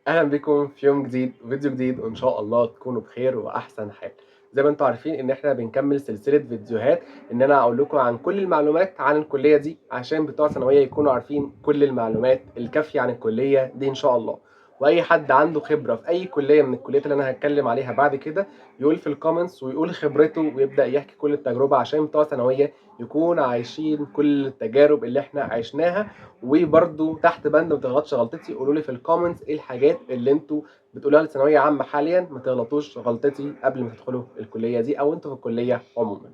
اهلا بكم في يوم جديد وفيديو جديد، وان شاء الله تكونوا بخير واحسن حال. زي ما انتم عارفين ان احنا بنكمل سلسلة فيديوهات ان انا اقول لكم عن كل المعلومات عن الكلية دي، عشان بتوع ثانوية يكونوا عارفين كل المعلومات الكافيه عن الكلية دي ان شاء الله. واي حد عنده خبره في اي كليه من الكليات اللي انا هتكلم عليها بعد كده يقول في ال comments ويقول خبرته ويبدا يحكي كل التجربه، عشان بتوع ثانوية يكون عايشين كل التجارب اللي احنا عشناها. وبرده تحت بند ما تغلطش غلطتي، قولوا لي في ال comments ايه الحاجات اللي انتوا بتقولوها للثانويه عامة حاليا، ما تغلطوش غلطتي قبل ما تدخلوا الكلية دي او انتوا في الكلية عموما.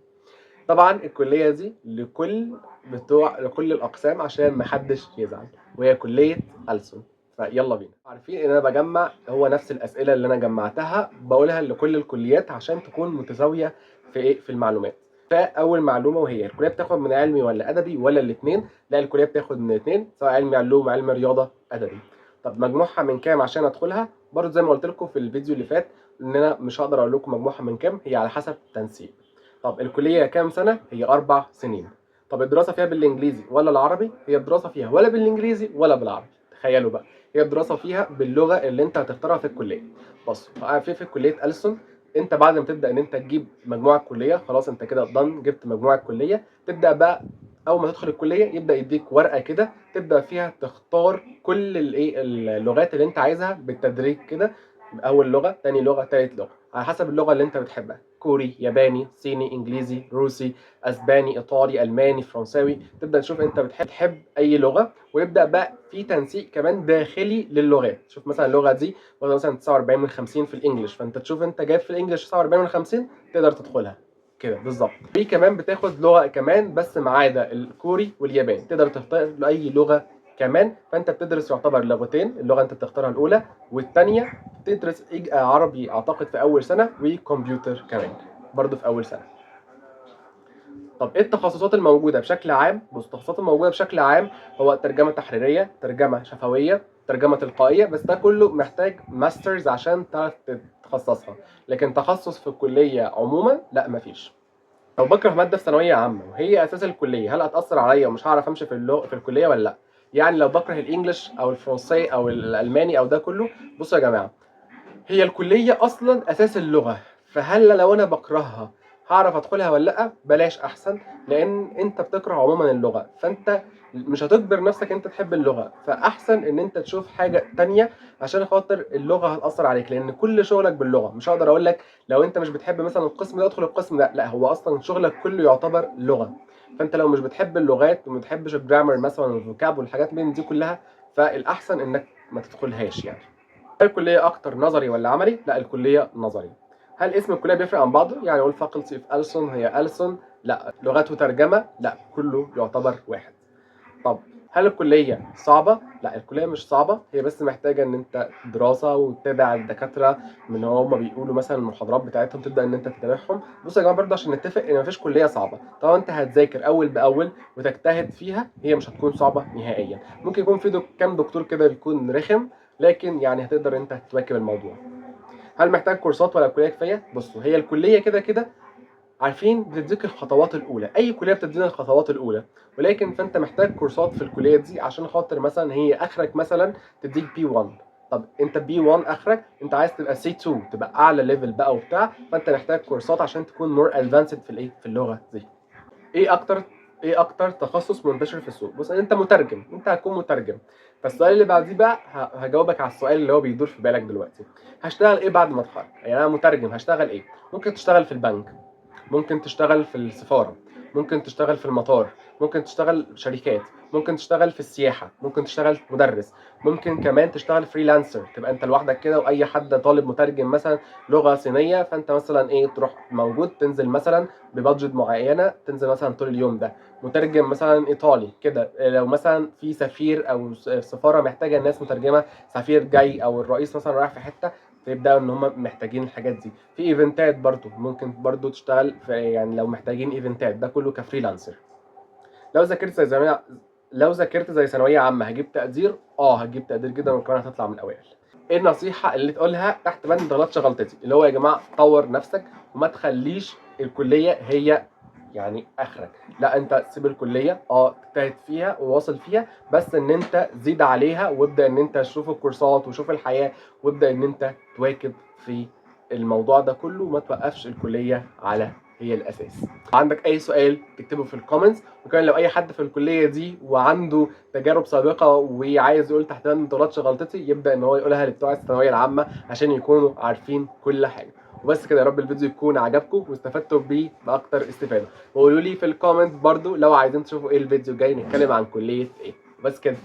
طبعا الكلية دي لكل بتوع لكل الاقسام عشان ما حدش يزعل، وهي كليه ألسن. فيلا بينا. عارفين ان انا بجمع هو نفس الاسئلة اللي انا جمعتها بقولها لكل الكليات عشان تكون متساوية في ايه، في المعلومات. فاول معلومة وهي الكلية بتاخد من علمي ولا ادبي ولا الاثنين؟ لا، الكلية بتاخد من الاثنين، سواء علمي علوم، علم رياضه، ادبي. طب مجموعها من كام عشان ادخلها؟ برضه زي ما قلت لكم في الفيديو اللي فات ان انا مش هقدر اقول لكم مجموعها من كام، هي على حسب تنسيق. طب الكلية كام سنة؟ هي 4 سنين. طب الدراسة فيها بالانجليزي ولا العربي؟ هي الدراسة فيها ولا بالانجليزي ولا بالعربي. تخيلوا بقى، هي الدراسة فيها باللغة اللي انت هتختارها في الكليه. بص، في كليه ألسن انت بعد ما تبدا ان انت تجيب مجموعة الكليه، خلاص انت كده done، جبت مجموعة الكليه، تبدا بقى اول ما تدخل الكلية يبدا يديك ورقة كده تبدا فيها تختار كل الايه، اللغات اللي انت عايزها بالتدريج كده، اول لغه، تاني لغه، تالت لغه، على حسب اللغة اللي انت بتحبها، كوري، ياباني، صيني، انجليزي، روسي، اسباني، ايطالي، الماني، فرنساوي. تبدا تشوف انت بتحب اي لغه، ويبدا بقى في تنسيق كمان داخلي للغات. شوف مثلا اللغة دي مثلا 49 من 50 في ال English، فانت تشوف انت جايب في ال English 49 من 50 تقدر تدخلها كده بالظبط. في كمان بتاخد لغة كمان بس ما عدا الكوري والياباني، تقدر تختار اي لغة كمان. فانت بتدرس يعتبر لغتين، اللغة انت بتختارها الاولى والثانية تدرس عربي اعتقد في اول سنه، وكمبيوتر كمان برضو في اول سنه. طب ايه التخصصات الموجودة بشكل عام؟ بص، التخصصات الموجودة بشكل عام هو ترجمه تحريريه، ترجمه شفويه، ترجمه تلقائيه، بس ده كله محتاج masters عشان تعرف تتخصصها، لكن تخصص في الكلية عموما لا، مفيش. لو بكره مادة في ثانوية عامة وهي اساس الكليه، هل هتاثر عليا ومش هعرف امشي في الكلية ولا لا؟ يعني لو بكره ال English او الفرنسي او الالماني او ده كله. بصوا يا جماعه، هي الكلية اصلا اساس اللغه، فهل لو انا بكرهها هعرف ادخلها ولا لا؟ بلاش احسن، لان انت بتكره عموما اللغه، فانت مش هتجبر نفسك انت تحب اللغه، فاحسن ان انت تشوف حاجة تانية عشان خاطر اللغة هتاثر عليك، لان كل شغلك باللغه. مش هقدر اقول لك لو انت مش بتحب مثلا القسم ده ادخل القسم ده، لا، هو اصلا شغلك كله يعتبر لغه. فانت لو مش بتحب اللغات وما بتحبش ال grammar مثلا وال vocab والحاجات من دي كلها، فالاحسن انك ما تدخلهاش. يعني هل الكلية اكتر نظري ولا عملي؟ لا، الكلية نظري. هل اسم الكلية بيفرق عن بعضه؟ يعني اقول faculty of ألسن هي ألسن؟ لا. لغات وترجمه؟ لا، كله يعتبر واحد. طب هل الكلية صعبة؟ لا، الكلية مش صعبة، هي بس محتاجة ان انت دراسة وتتابع الدكاترة من هما بيقولوا مثلا المحاضرات بتاعتهم تبدأ ان انت تتابعهم. بصوا يا جماعة، برضه عشان نتفق ان مفيش كلية صعبة، طالما انت هتذاكر اول باول وتجتهد فيها هي مش هتكون صعبة نهائيا. ممكن يكون في كام دكتور كده بيكون رخم، لكن يعني هتقدر انت تواكب الموضوع. هل محتاج كورسات ولا الكلية كفاية؟ بصوا، هي الكلية كده كده عارفين بتديك الخطوات الاولى، اي كليه بتدينا الخطوات الاولى، ولكن فانت محتاج كورسات في الكلية دي عشان خاطر مثلا هي اخرك مثلا تديك B1. طب انت B1 اخرك، انت عايز تبقى C2، تبقى اعلى level بقى وبتاع، فانت محتاج كورسات عشان تكون more advanced في الايه، في اللغة دي. ايه اكتر تخصص منتشر في السوق؟ بص، انت مترجم، انت هتكون مترجم. فالسؤال اللي بعديه بقى هجاوبك على السؤال اللي هو بيدور في بالك دلوقتي، هشتغل ايه بعد ما اتخرج؟ يعني انا مترجم هشتغل ايه؟ ممكن تشتغل في البنك، ممكن تشتغل في السفارة، ممكن تشتغل في المطار، ممكن تشتغل شركات، ممكن تشتغل في السياحة، ممكن تشتغل مدرس، ممكن كمان تشتغل freelancer، تبقى انت لوحدك كده، واي حد طالب مترجم مثلا لغة صينية، فانت مثلا ايه، تروح موجود تنزل مثلا ب budget معينة، تنزل مثلا طول اليوم ده مترجم مثلا ايطالي كده. لو مثلا في سفير او سفارة محتاجة الناس مترجمة، سفير جاي او الرئيس مثلا رايح في حتة، فيبداوا ان هم محتاجين الحاجات دي. في event ات برضو، ممكن برضو تشتغل في، يعني لو محتاجين event ات، ده كله ك freelancer. لو ذاكرت زي ثانوية عامة هجيب تقدير؟ اه، هتجيب تقدير جدا وكمان هتطلع من الاوائل. ايه النصيحة اللي تقولها تحت بند ما تغلطش غلطتي؟ اللي هو يا جماعة طور نفسك وما تخليش الكلية هي يعني اخرك. لا، انت سيب الكلية، اجتهد فيها وواصل فيها، بس ان انت زيد عليها وابدا ان انت تشوف الكورسات وشوف الحياة، وابدا ان انت تواكب في الموضوع ده كله، وما توقفش الكلية على هي الاساس. عندك اي سؤال تكتبه في ال comments، وكمان لو اي حد في الكلية دي وعنده تجارب سابقه وعايز يقول تحت بند ما تغلطش غلطتي، يبدا ان هو يقولها لبتوع الثانوية العامة عشان يكونوا عارفين كل حاجة. وبس كده، يا رب الفيديو يكون عجبكم واستفدتوا بيه باكتر استفاده، وقولوا لي في ال comment برضو لو عايزين تشوفوا ايه الفيديو الجاي، نتكلم عن كليه ايه. بس كده.